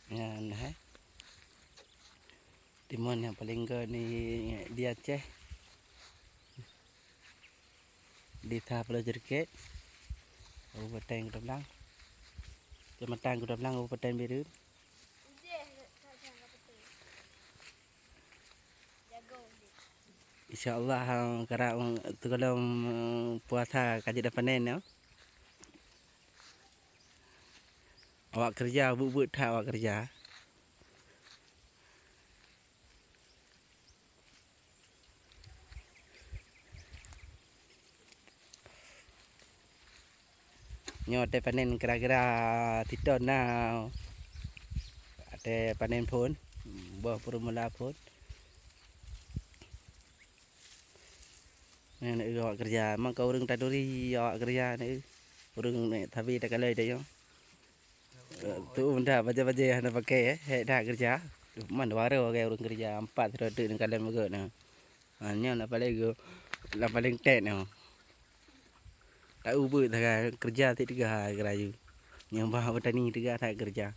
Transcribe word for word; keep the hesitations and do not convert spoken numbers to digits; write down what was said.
Nyan hai. Timun nyang paleng göt ni di Aceh. Di Sa Pulo Cirikek, Kabupaten Kuta Blang. Kecamatan Kuta Blang, Kabupaten Bireuen. Insya Allah, ha, karab, ha, sigohlom, ha, puasa ka jeuet panen, ya. Awak keureuja, buet-buet that awak keureuja. Nyoe watèe panen kira-kira siton na. Watèe panen phôn, boh peureumula phôn. Nyan awak keureuja, maka ureueng taturi awak keureuja nyan. Ureueng sabe takalon tanyoe. Tu'uem that bajèe-bajèe hana pakai, eh, hék that keureuja. Man dua droe ureueng keureuja, empat sidroe teuk neukalon meugot nyoe. Ha, nyoe lam paleng geuh, lam paleng tét nyoe. Taeu beuet sagai keureuja sit teuga hai geurayeue. Nyang bah petani teuga that keureuja.